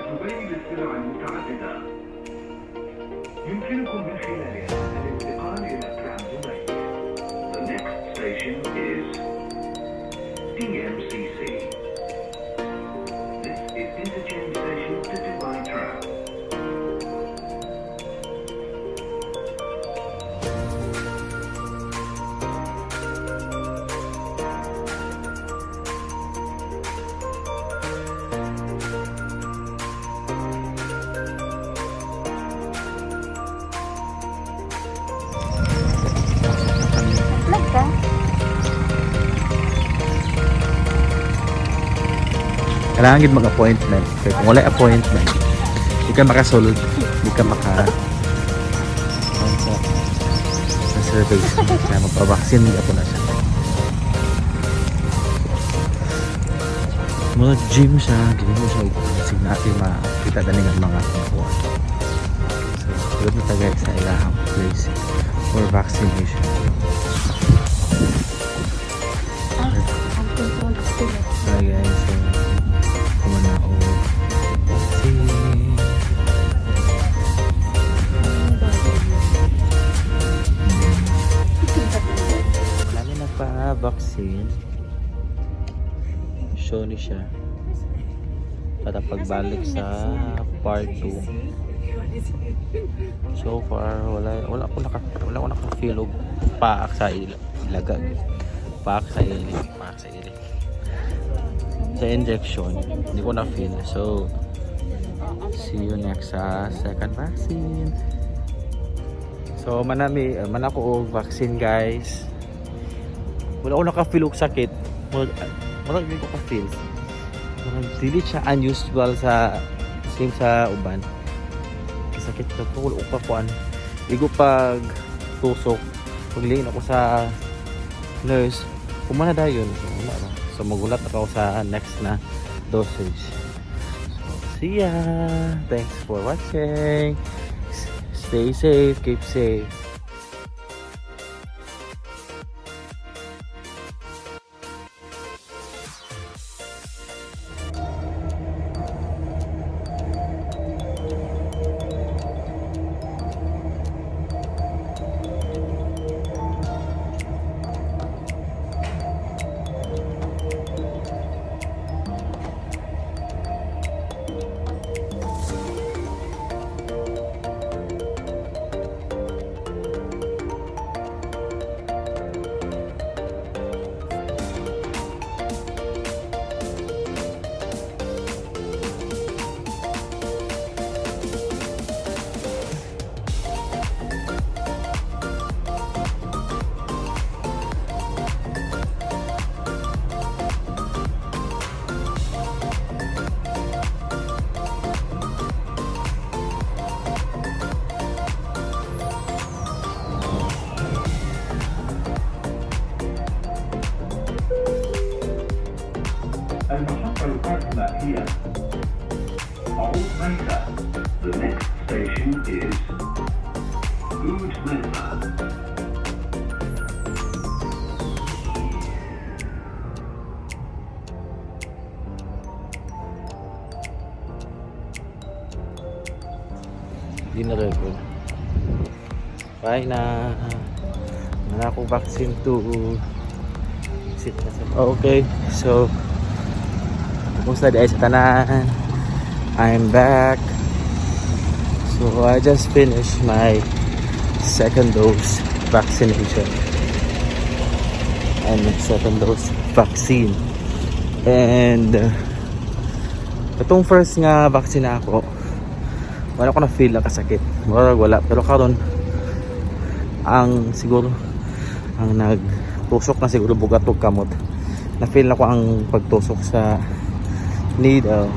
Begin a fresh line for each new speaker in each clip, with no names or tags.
دبي للسلع المتعددة. يمكنكم من خلالها الانتقال إلى ترام دبي. The next station is DMCC. This is interchange station to Dubai Tram.
Vlog ka?
Kailangan gid mag-appointment. Kaya kung wala appointment, di ka makasulod, di ka maka sa service. Kaya magpa-vaccine ako na siya. Mga gym siya, gym siya. Kasi natin makita dali ng mga kuwan. So, tulad na tayo, guys, sa ilahang place for vaccination.
Ah, ang control still.
So guys, so kumana o vaccine. Marami nagpa-vaccine. Show ni siya. Para pagbalik sa part 2. So far, wala ko naka-feel og paak sa ilaga. Paak sa ili, paak sa ili. Sa injection, hindi ko na feel. So, see you next sa second vaccine. So, manami, man ako og vaccine, guys. Wala ko naka-feel og sakit. Wala ko ka-feel. Murag dili siya unusual sa same sa uban. Sakit na to, wala ko pa kuan. Igo pag tusok, pagliin ako sa nurse, kumana dayon. So, wala ra. So, magulat ako sa next na dosage. So, see ya! Thanks for watching. Stay safe, keep safe.
المحطة القادمة هي Oud Mesa. The next station is Oud Mesa.
Hindi na record. Bye na. Wala akong vaccine to sit na. Okay, so kumusta diay sa tanan? I'm back. So I just finished my second dose vaccination and second dose vaccine. And itong first nga vaccine na ako, wala ko na feel na kasakit. Murag wala. Pero karon ang siguro ang nagtusok na siguro bugat og kamot. Na feel na ko ang pagtusok sa needle.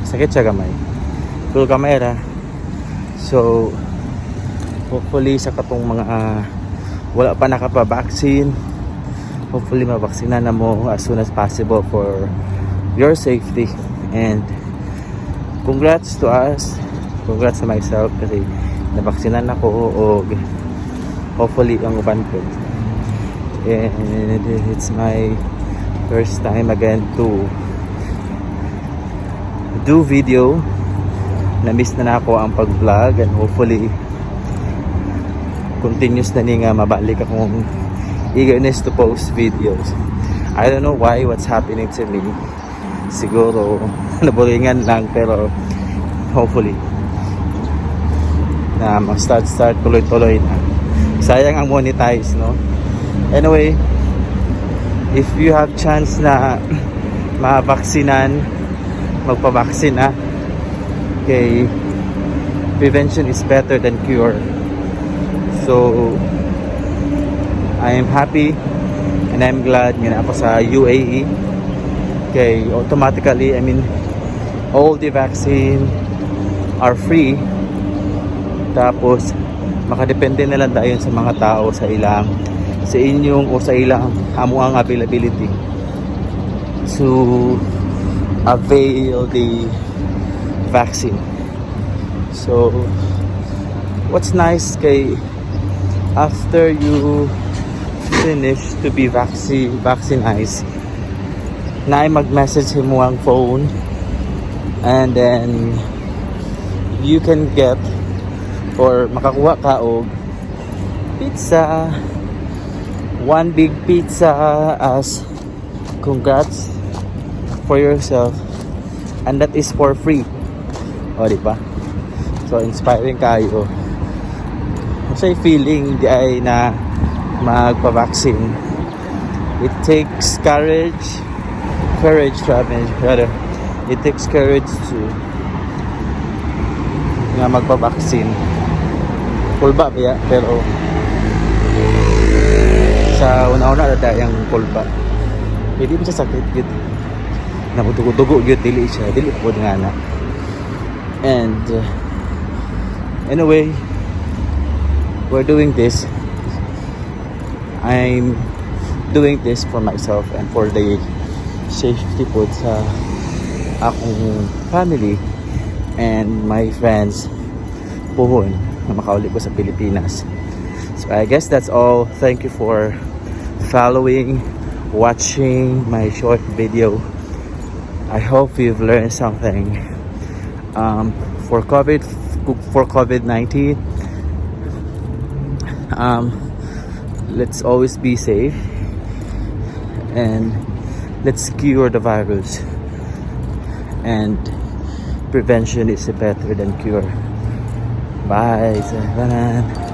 Sakit siya gamay. Pero gamay ra. So hopefully sa katong mga wala pa nakapa-vaccine, hopefully mabaksina na mo as soon as possible for your safety. And congrats to us, congrats to myself kasi nabaksinan ako o hopefully ang uban ko. And it's my first time again to do video. Na-miss na nako ang pag-vlog and hopefully continuous na ni nga mabalik akong eagerness to post videos. I don't know why, what's happening to me. Siguro naboringan lang, pero hopefully na mag-start start tuloy-tuloy na. Sayang ang monetize, no? Anyway, if you have chance na mabaksinan, magpabaksin na. Okay, prevention is better than cure. So, I am happy and I'm glad nga ako sa UAE. Okay, automatically, I mean, all the vaccine are free. Tapos, makadepende na lang dayon sa mga tao sa ilang, sa inyong o sa ilang amuang availability to avail the vaccine. So, what's nice kay after you finish to be vaccinized, na ay mag-message mo ang phone and then you can get or makakuha ka og pizza, one big pizza as congrats for yourself, and that is for free. O, di ba? So inspiring kayo sa feeling di ay na magpa-vaccine. It takes courage, courage rather, rather it takes courage to nga magpa-vaccine. Kulba ba, pero sa una-una na yung kulba, hindi mo siya sakit gyud na dugo-dugo gyud, dili siya, dili po nga na. And anyway, we're doing this, I'm doing this for myself and for the safety po sa akong family and my friends puhon na makauli ko sa Pilipinas. So I guess that's all. Thank you for following, watching my short video. I hope you've learned something. For COVID-19, let's always be safe and let's cure the virus. And prevention is better than cure. Bye sa tanan.